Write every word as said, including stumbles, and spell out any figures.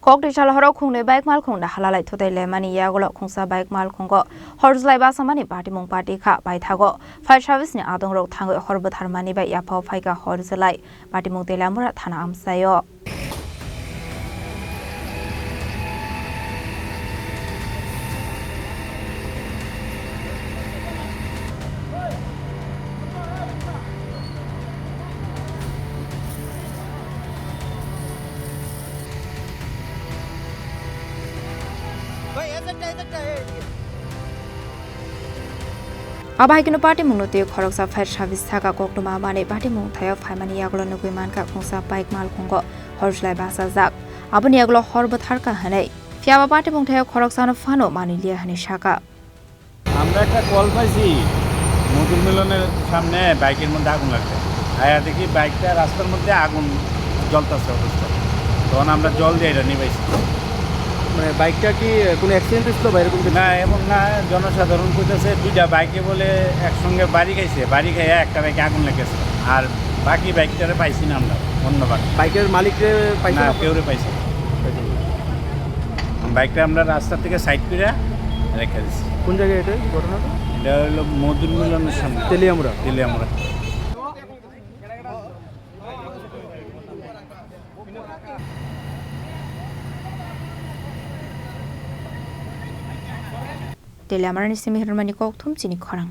Kokdisal horo khungnwi bike malkhung da halalai thutai lemani yagulo khungsa bike malkhungo hor jwlai basamani patimung pati kha. Paithago fire service ni adongrok thangwi hor bwtharmani bai yaphao phaikha hor jwlai patimung Teliamura thana amchaio. Abo hai kheno patimungno twi khoroksa fire service saka koktwma manwi patimung thaio phaimani yagulo nugwi mankha khungsa bike malkhungo hor jwlai bachajak. Aboni yagulo hor bwtharkha hwnwi. Phiyaba patimung thaio khoroksano phano manwi liya hwnwi saka. আমরা একটা কল পাইছি মধুর মিলনের সামনে বাইকের মধ্যে আগুন লাগছে। আয়া দেখি বাইকটা রাস্তার মধ্যে আগুন জ্বলতেছে অবস্থা। তখন আমরা জল দিয়ে এটা নিবাইছি। মানে বাইকটা কি কোনো অ্যাক্সিডেন্ট হয়েছিল বা এরকম কিছু? না, এমন না। জনসাধারণ কইতেছে দুইটা বাইকে বলে একসঙ্গে বাড়ি খাইছে, বাড়ি খাইয়া একটা বাইকে আগুন লেগেছে, আর বাকি বাইকটারে পাইছি না আমরা। অন্য বাইক বাইকের মালিকরে পাইছেন না, আপনারা? কেউরে পাইছি না। বাইকটা আমরা রাস্তা থেকে সাইড করে রেখে দিছি। কোন জায়গায় এটা, এই ঘটনাটা? এটা হলো মধুর মিলনের সামনে। তেলিয়ামুড়া। Teliamura. Teliamarani simi hwnmani kok thum chini khorang.